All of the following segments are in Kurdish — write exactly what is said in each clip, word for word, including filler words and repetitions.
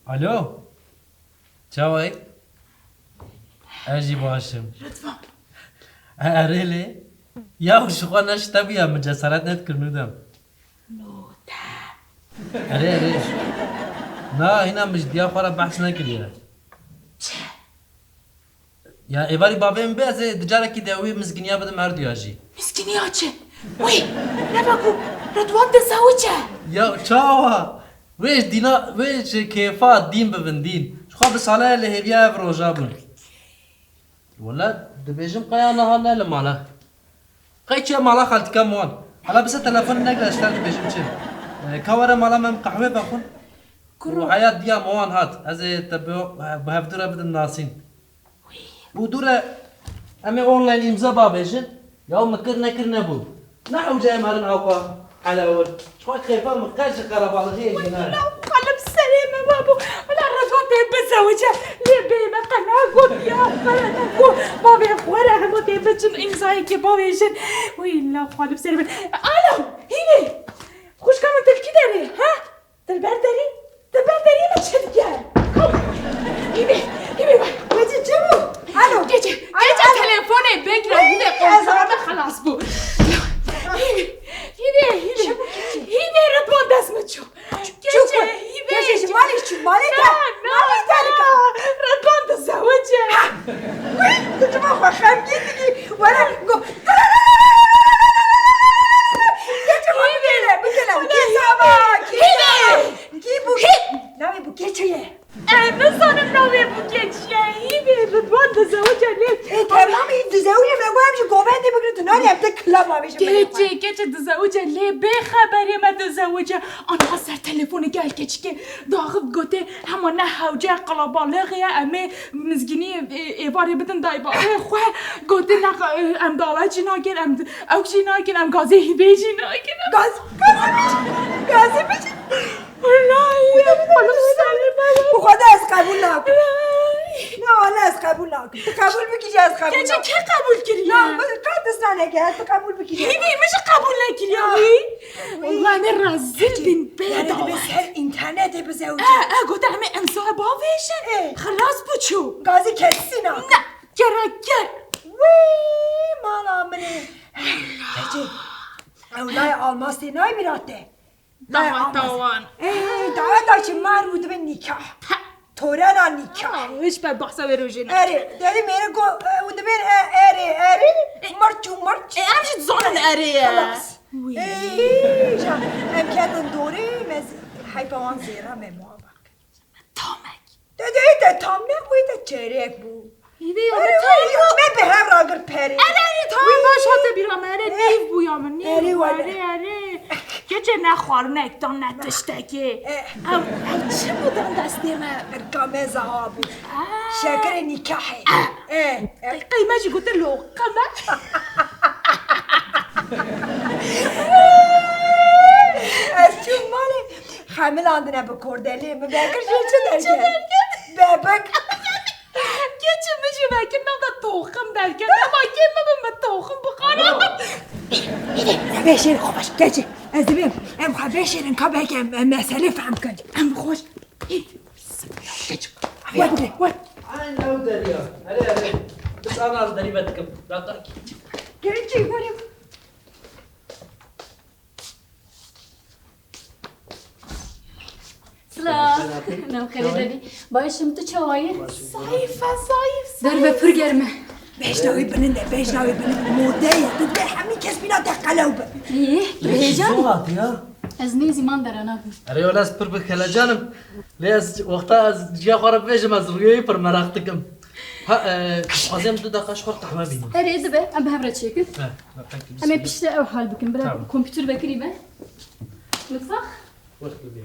Alo? Çawa yî? Ez jî baş im. Rıdvan. E, erê lê. Ya ji xwe ne ji te bûya, min cesaret nedikir nûdem. Nûdem. Erê, erê. Na, hîna min ji diya xwe re behs nekiriye. Çi? Ya êvarî bavê min be, ez ê di carekî de wî mizginiya bidim her duya jî. Mizginiya çi? Wî, nebe ku Ridwan dizewice. Ya çawa? Wê ji dîna, wê ji kêfa dîn bibin dîn. Ji xwe bi sale lê hêviya ev roja bûn. Wele dibêjim qaya niha ne li mala. Qey çiye mala xaltika min wan. Hala bise telefon negre, ez ji te dibêjim çi. E, ka were mala me em qehwê vexwin. Kuro. Û heya diya min wan hat. Ez ê te bi, bi hevdû re bidim nasîn. Û dû re em ê online îmza bavêjin. Ya min kir nekir nebû. Ne hewce em herin ewqa elewir. Ji xwe kêfa min qet ji qerebalixiyê jî nayê. Wela xwe li serê me wabû. Wela Ridwan tê bizewice. Lê bê me qe negot ya. Qe negot. Bavê xwe re hema tê biçin îmzayekê bavêjin. Wela xwe li serê me. Alo, Hîvê. Xwişka min tu li kî derê, ha? Dilber derî, Dilber derî min çi dike? Hîvê, Hîvê bak. Wecî çi bû? Alo. Keçe, alo, keçe telefonê bek re, Hîvê, ez kontrol me xelas bû. Hîvê, Hîvê, Hîvê. Çi bû keçe? Hîvê Ridwan dest min çû. Keçe, Hîvê. Keçe ji malê çû, malê te. Na, na, malê te dike. Ridwan dizewice. Wî, tu çima xwe xemgîn dikî? Were, go. Keçe ma bikele, bikele. Kî sava, kî sava. Kî bû? Navê bû keçe ye. Ez nizanim navê bû keçe ye. Hîvê Ridwan dizewice lê. Ê, tamam, ê, dizewice me, em jî govendê bigrin, tu nanî em te kila bavêje. Keçe, keçe dizewice lê bê xeberê me dizewice. Aniha ser telefonê gel keçikê daxif gotê, hema ne hewce qalabalixê ye, em ê mizgînî, e, êvarê bidin dayê bavê xwe. Gotê ne, e, em dawet jî nakin, em ew jî nakin, em gazê Hîvê jî nakin. Gaz, gazê min jî, gazê min jî. Wellahî, xwe li serê me. Bi Xweda ez qebûl nakim. Wellahî. Na, wele ez qebûl nakim. Tu qebûl bikî jî ez qebûl nakim. Keçe kê qebûl kiriye? Na, min qet dizaneke, tu qebûl bikî jî. Hîvî, min jî qebûl nekiriye wî. Wellahî, em ê rezil bîn bê dawet. Ser înternetê bizewicin. E, e, gote em ê îmzayê bavêjin. E. Xilas bû çû. Gazî kesî nakin. Ne, gerek ger. Wî, mala min ê. Keçe. Ew layê Almastê nayê bîra te. Daweta wan. Ê, daweta çi mar bû dibe nîkah. Torena nîkah. Hiç be behsa wê rojê ne. Erê, derî mêrê go, e, û dibên, e, erê, erê. Mirç û mirç. E, em jî dizanin erê ye. Xelas. Wî. Ê, ja, em ketin dorê, me z-, heypa wan zêra me muha bak. Tamek. Te dê te tam ne, wê te çerek bû. Hîvê ya, erê, tam wê ya, me bi hev ragir perê. Erê, erê, tam baş hate bîra me, erê, nîv bû ya min, nîv. Erê, erê, erê. Keçe ne xwarinek dan ne tiştekê. Eh. Ew, ew çi bû dan destê me? Qirka me zaha bû. Ah. Şekerê nîkahê. Ah. Eh, eh. Qey, qey me jî gote loqe me. Ez çûm malê. Xemilandine bi kordelê, min vekir jê çi derket? Bebik. Keçi min jî vekir navda toxim derket. Dema kê min bi min toxim bixwara. Alo. Hîdê, hîdê, xwe beşêr, xwe baş, keçi. Ez dibêm, em xwe beşêrin ka belkî em, em meselê fehm kin. Em xweş. Hî. Keçi. Wek, wek. An ew deriya. Erê, erê. Biz ana derî vedikim. Ratar keçi. Keçi, wek. Silav. Navxêrê dedî. Baş im, tu çawa yî? Zayîf e, zayîf, zayîf. Derve pir germ e. Bejna wî bilind e, bejna wî bilind. Mode ye, tu dê hemî kes bîna te qelew be. Yî, bêja. Zor hat ya. Ez nêzî man dera nabim. Erê, wele ez pir bi kelecan im. Lê ez wexta ez ciya xwe re bibêjim, ez rûyê wî pir meraq dikim. Ha, e, ez ê em du deqa ji xwe re qehwe bînim. Erê, dibe, em bi hev re çêkin. He, thank you. Em ê piştre ew hal bikin, bila kompîter vekirî be. Mitfax. Wext bibê.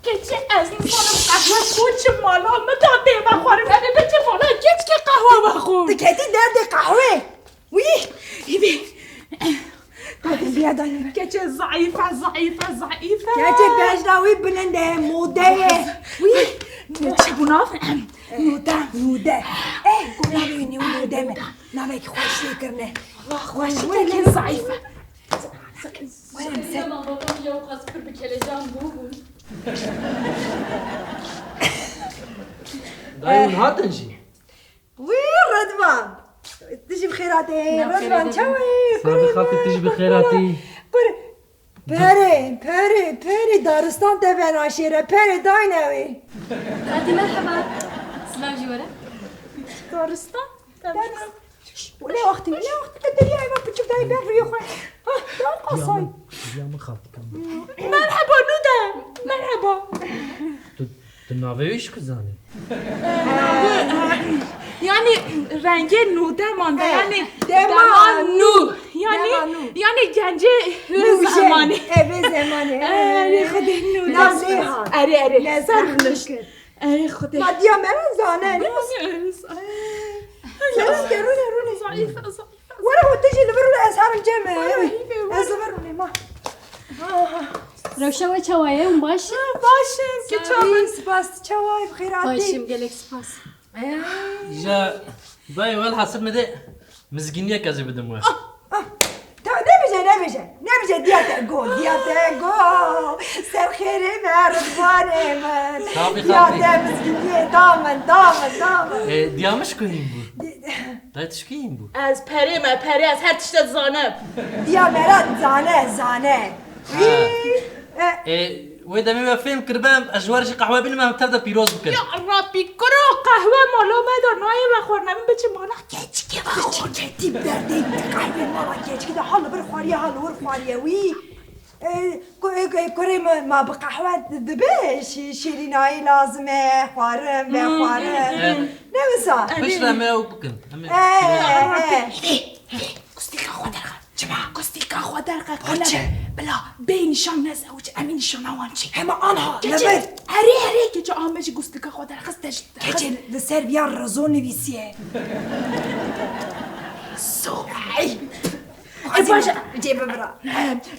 Keçe ez nizanim qehwe ku çi mala min da tê vexwarim. Em ê biçin mala keçkê qehwe vexwin. Tu ketî derdê qehwê. Wî. Hîvê. Hadi biya danî. Keçe zayîf e, zayîf e, zayîf e. Keçe bejna wî bilind e, mode ye. Wî. Çi bû nav? Nûde. Nûde. Eh, ku navê wî nûde me. Navekî xweş lê kirine. Xweş lê zayîf e. Were ser. Babam ya qas pir bi kelecan bû bû. Dayê, hûn hatin jî? Wî Redvan. Tu jî bi xêr hatî. Redvan, çawa yî? Sadi xaltî, tu jî bi xêr hatî. Kur. Perê, perê, perê, daristan te venaşêre, perê dayne wê. Xaltî, merheba. Silav jî were. Daristan? Te venaşêre. Şş, ne wextî, ne wextî te deriyayê me piçûk dayî ber rûyê xwe. Ha, ya qasay. Ya min, ya min xaltî kam. Merheba, nû de. Merheba. Tu, tu navê wî ji ku zanî? Yanî rengê nû, deman de, yanî deman nû. Yanî, yanî gencê zemanê. Evê zemanê. Erê, Xwedê nû de. Erê, erê. Ser rûnişt. Ey Xwedê. Ma diya me re zane, ne? Zane, zane. Zane, rûne, rûne. Zayîf, zayîf. Were, hûn tu jî li vir rûne, ez herim cem. Ez li vir rûne, ma. Rewşa we çawa ye? Hûn baş in? Baş in, ki çawa? Spas, tu çawa yî, bi xêr hatî? Baş im, gelek spas. Ee. Ja, dayê, welhasil min dê mizgîniyek ez ê bidim we. Ah, ah. Ta nebêje, nebêje. Nebêje, diya te go, diya te go. Ser xêrê me, Ridvanê min. Tabii, diya tabii. Te mizgîniyê da min, da min, da min. E, diya min ji ku hîn bû? Di- Dayê, tu ji ku hîn bû? Ez perê me, perê, ez her tişte dizanim. Diya me re zane, zane. Ha. Wî, e, E, wê demê we fêm kiribe, ez ji we re jî qehwe bînim, em tev de pîroz bikin. Ya Rabbî, kuro qehwe mala me de nayê vexwarine, min biçim mala keçikê vexwarine. Keçikê derdê qehwê mala keçikê de ha li vir xwariye, ha li wir xwariye wî. E, ku-, e, e, kurê min, ma bi qehwe dibe, şî-, şîrînayî lazim e, xwarin, vexwarin. E. Ne wisa? Piştre em ê ew bikin. Em ê E, pîroz bikin. E. Hêdî, hêdî, gustîka xwe derxe. Çima? Gustîka xwe derxe, qele. Bila bê nîşan nez ew çi, em ê nîşana wan çi. Hema anha, li vir. Erê, erê, keçe, a me jî gustîka xwe derxist, te jî derxist. Keçe, li ser viya rizo nivîsiye. So. Ey. E, baş e. Cê bibira.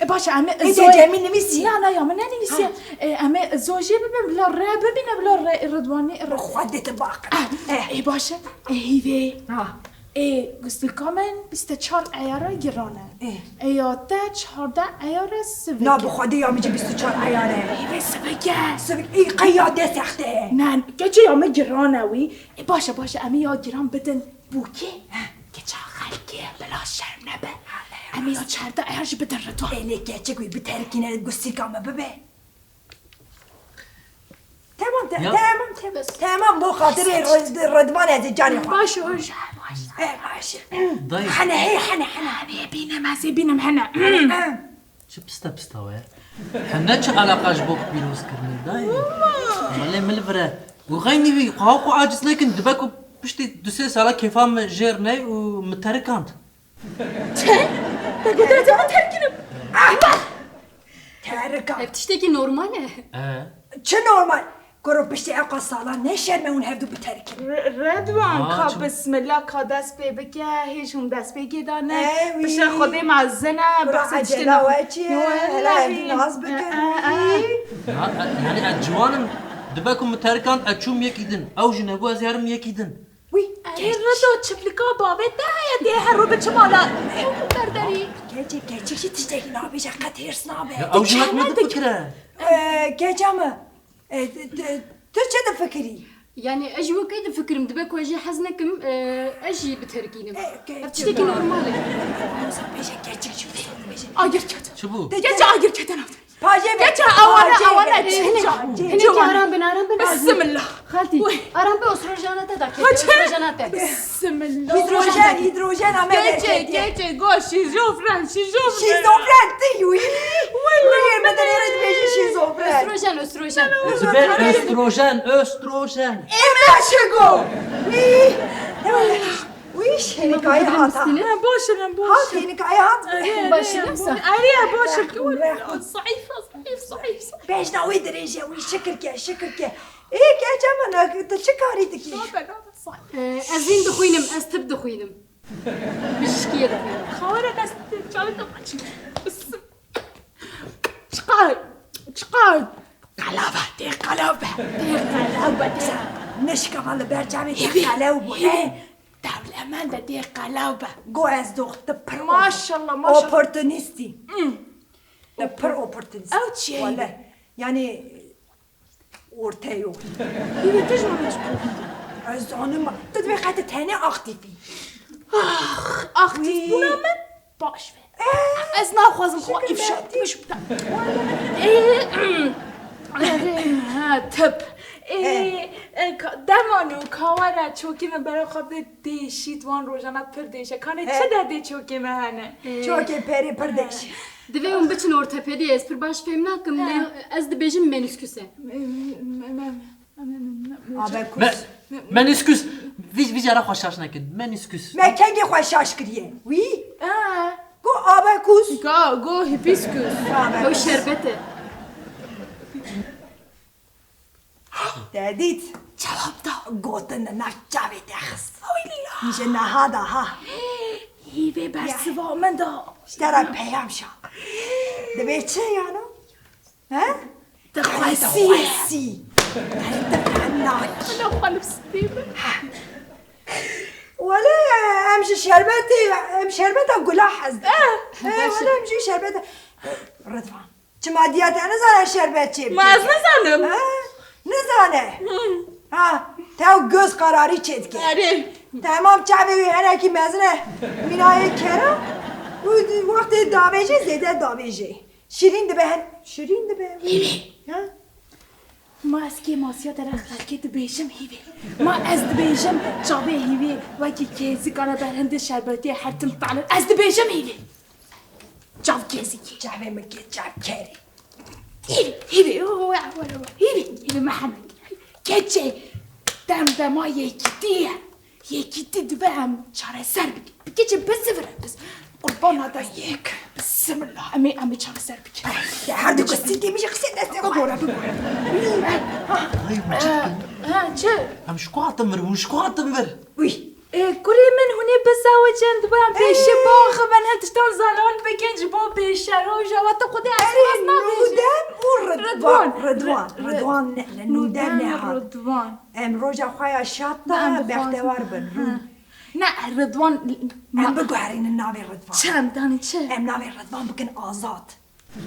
E, baş e, em ê Ê, zo-, cê cemî nivîsî. Na, na, ya min nenivîsiye. Ha. E, em ê zo jê bibin, bila re bibîne, bila re, Ridwanî, re- Xwedê te baqe. Ah, e, baş e. E, hîvê. Ha. Ê, gustika min bîst û çar eyara giran e. Ê. Ê, ya te çardeh eyara sivik e. Na, bi Xwedê ya min jî bîst û çar eyar e. Ê, vê sivik e. Sivik, ê, qey ya de sext e. Ne, keçê ya min giran e wî. Ê, baş e, baş e, em ê ya giran bidin bûkê. Heh. Keça xelkê bila şerm nebe. Em ê ya çardeh eyar jî bidin Ridwan. Ê, lê keçik wî biterikîne gustika min bibe. Tamam, te-, Ya. Tamam, tamam. Tamam, bo xatirê Rid-, Ridvan ez ê canê xwe. Baş ol. E, baş. Dayı. Hene, hey, hene, hene. Hene, bînim, ez ê bînim, hene. Çi pista pista we? Hene çi alaqa ji bo pîroz kirinê dayı? Ama lê min li vire. Û xeynî wî, xwe xwe aciz nekin, dibe ku piştî du sê sala kêfa min jêr ney û min terikand. Çi? Te got ez ê biterkînim. Terika. Ev tiştekî normal e. E. Çi normal? Kuro piştî ew qas salan ne şerm e hûn hevdu biterkin. Re-, Redwan, Aa, ka çi- bismillah, ka dest pê bike, hêj hûn destpêkê dane. E, wî. Piştre Xwedê mezin e, Kuro behsa tiştê ecela naxwe. We çi ye? Yo, Hela wellahî. Hevdu naz bikin. E, e, e. Wî. Na, e, yani ez ciwan im, dibe ku min terikand ez çûm yekî din. Ew jî nebû ez herim yekî din. Wî, Erê Redo, çiplika bavê te heye, dê her roj bi çi mala berderî? Keçê, keçik jî tiştekî nabêje, qet hêrs nabe. Ya, ew jî wek min difikire. Ee, keça min, e, t-, t-, tu çi difikirî? Yani ez jî wekî difikirim, dibe ku ez jî hez nekim, e, ez jî biterkînim. E, ke-, Ev tiştekî normal e. Wisa bêje, keçik jî wisa bêje. Agir kete. Çi bû? Te Keçe agir kete nav. Pajê be. Keçe awane, pajê awane, be. Çinca. Çinca. Hinekî aram bin, aram bin. Bismillah. Xaltî, Oy. Aram be, ostrojana te da, keçe, Keçe. Ostrojana te. Bismillah. Hîdrojen, hîdrojen ame Keçe, derketiye. Keçe, go, şîzofren, şîzofren. Şîzofren ti yû. Wallahî. Wî, me derê re dibêjî şîzofren. Östrojen, östrojen. Dibe östrojen, östrojen. Eme şigo. Wî. Wî, hênikayî hata. Ha, baş in, baş in. Hat, hênikayî hat. Erê, erê, Baş in, baş in. Erê, baş in. Rehim, rehim. Zayıf, zayıf, zayıf, zayıf. Bejna wê dirêj e, wî şikir ke, şikir ke. Ê, keça min, tu çi karî dikî? Nabe, nabe, zayıf. Ee, ez vîn dixwînim, ez tib dixwînim. Bijişkiyê dixwînim. Xawara dest çalı kapaç. Çiqar, çiqar. Qelav e, tê qelav be. Tê qelav be, tê. Nişka li ber çavê te qelew bû, he? Dewlemend e, tê qelav be. Go ez doxtim, pir Maşallah, maşallah. Oportunîstî. Hmm. Te pir oportunîst. Ew çi ye? Wele, yani, Orte yol. Hîvî, tu ji min çi dixwazî? Ez zanim, tu divê qet tenê aktîf bî. Ax, aktîf bûna min baş be. Ez naxwazim xwe îfşa bikim. Ê, ha, tip. Ê, e, ka-, dema nû ka were çokê min bera xwe bide dêşî, di wan rojana pir dêş e. Kanê çi derdê çokê min hene? Çokê perê pir dêş. Divê hûn biçin ortopediyê, ez pir baş fêm nakim, lê ez dibêjim menîskûs e. Abekus. Me-, menîskûs. Vî, vî cara xwe şaş nekin. Menîskûs. Me kengê xwe şaş kiriye? Wî? Go abekus. Go, go hibiskus. Ew şerbet e. Te dît? Cewab da. Gotin li nav çavê te xist. Ji niha da ha. Hîvê bersiva min da. Ji te re peyam şa. Dibê çi yano? He? Dixwesî. Dixwesî. Wele em ji şerbetê, em şerbeta gula hez dikin. He, wele em jî şerbeta. Ridvan. Çima diya te nizane şerbet çê bike? Ma ez nizanim. Ha? Nizane. Hmm. Ha, tew göz kararî çê dike. Erê. Temam, çavê wî hinekî mezin e. Mînayê kera. Û wextê davêjê zêde davêjê. Şirîn dibe hen. Şirîn dibe. Hîvî. Ha? Ma ez kêmasiya te re xelkê dibêjim hîvê. Ma ez dibêjim çavê hîvê wekî kêzikana berhindê şerbetiyê her tim talin. Ez dibêjim hîvê. Çav kêzikî. Çavê min kê çav kerê. Hîvî, hîvî, o, o, o, o, hîvî, hîvî Mihemed. Keçê dem dema yekîtî ye. Yekîtî dibe em çareser bikin. Bi keçê bi sivir e, biz qurbana dest. Yek. Bismillah, em ê, em ê çareser bikin. Ya her du kustî tê bijî qisê destê xwe. Bibore, bibore. Ay, bu çi? Ha, çi? Em ji ku hatin vir, hûn ji ku hatin vir? Wî. Ê, kurê min, hûn ê bizewicin, dibe em pêşî baxivin, hin tiştan zelal bikin, ji bo pêşeroja we, tu xwedê ez Erê, rast nabêjî. Nûdem û Ridvan. Ridvan. Ri-, Ri-, Ridvan ne, ne, Nûdem Nûdem ne û hat. Ridvan. Em roja xwe ya şad da bextewar bin. Rû. Ne, Ridvan, Em biguherînin navê Ridvan. Çi em danî çi? Em navê Ridvan bikin Azad.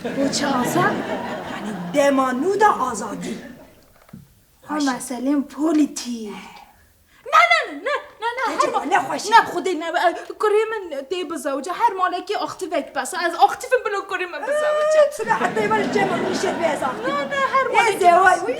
Bo çi Azad? Yanî dema nû da azadî. Ha, meselên polîtîk. Ne, ne, ne, ne, ne, ne, her ma-, ne xweşî. Ne, xwedê ne, e, kurê min tê bizewice, her malekî aktîvek bes. Ez aktîv im bila kurê min bizewice. Ee, tu ne heta êvar cem min şêt bê ez aktîv im. Ne, ne, her malekî bes. Ê, zewa-, wî,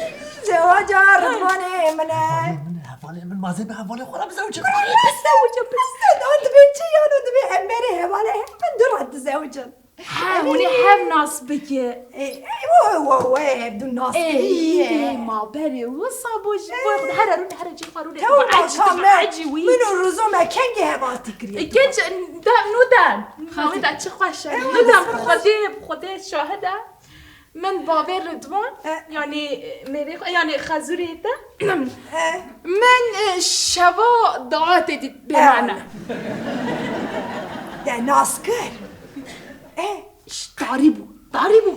zewaca Ridvanê min e. Hevalê min, hevalê min, ma zê bi hevalê xwe re bizewicin. Kurê bizewice, bize-, dibê çi yano, dibê em berê hevalê hev bin du re dizewicin. Ha, hûn ê hev nas bike. Ê, ê, we, we, we, hevdu nas kirî ye. Ê, ma berê wisa bû ji bo, here rûne, here cî xwe rûne. Tew ecî, ecî wî. Min û Rizo me kengî hevaltî kiriye? Ê, genç, dem, nû dem. Navê de çi xweş e. Nû dem, bi Xwedê, bi Xwedê şahid e. Min bavê Ridvan, yanî, e, mêrê xwe, yanî xezûrê te. Min, e, şeva daetê dît bê mane. Te nas kir? E? Ş-, tarî bû, tarî bû.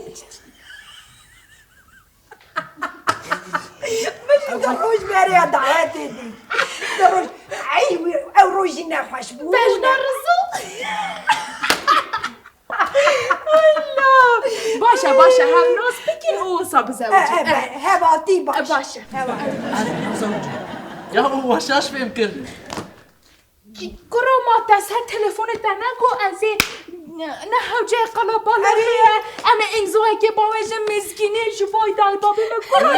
Min jî du roj berê ya daetê dît. Du roj, ey, wî, ew roj jî nexweş bû. Bejna Rizo. Ay la. Baş e, baş e, hev nas bikin û wisa bizewicin. E, e, e, hevaltî baş. E, baş e. Hevaltî. Ez nazewicim. Ya û we şaş fêm kir. Kuro ma te ser telefonê te negot ez ê ne, ne hewce qelebalixê ye. Em ê îmzoyekê bawêjin mizgînê ji bo dayê babê me kuro.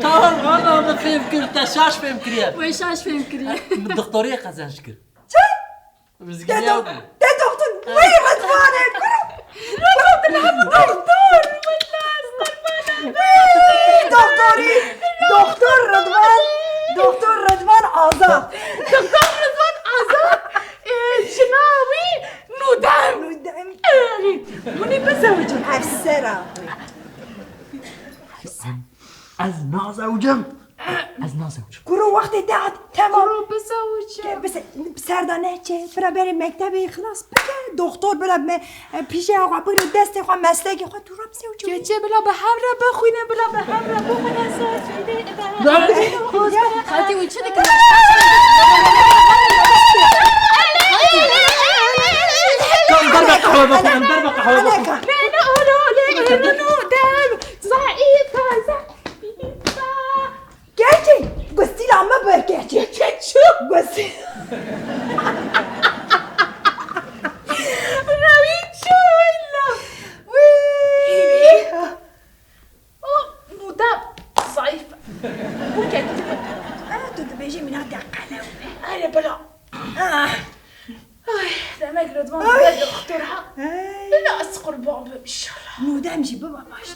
Tamam, valla min fêm kir, te şaş fêm kiriye. Wê şaş fêm kiriye. Min doktoriyê qezenc kir. Çi? Mizgînê ew bû. Te doktor, wê Ridvan e, kuro. Doktor, wela, ez qurban im. Doktorî, doktor Ridvan, doktor Ridvan Azad. Doktor Ridvan Azad, e, jina wî Nûdem. Nûdem. E, hûn ê bizewicin. Efsera. Ez nazewicim. Ez nazewicim. Kuro wextê te hat, temam. Kuro bizewicim. Ke-, bise-, bi ser de neçe, bira berê mektebê xilas bike. Doktor bira me, e, pîjeya xwe bigre, destê xwe, meslekê xwe, tu re bizewicim. Keçê bila bi hev re bixwîne, bila bi hev re bixwîne, ser fîdê ebe. Ya. Xatî wî çi dike? Em derbe qehwe bixwin, em derbe qehwe bixwin. Ne, ne, ola, ola, ola, ola, ola. Rewî çû wella. Wî. Oh, nûda zayîf. Bûke tu. Ah, tu dibêjî mînak de qelew be. Erê bila. Ah. Ay, demek Ridvan dibe doktor ha. Ay. Bila ez qurban bim inşallah. Nûdem jî biba baş.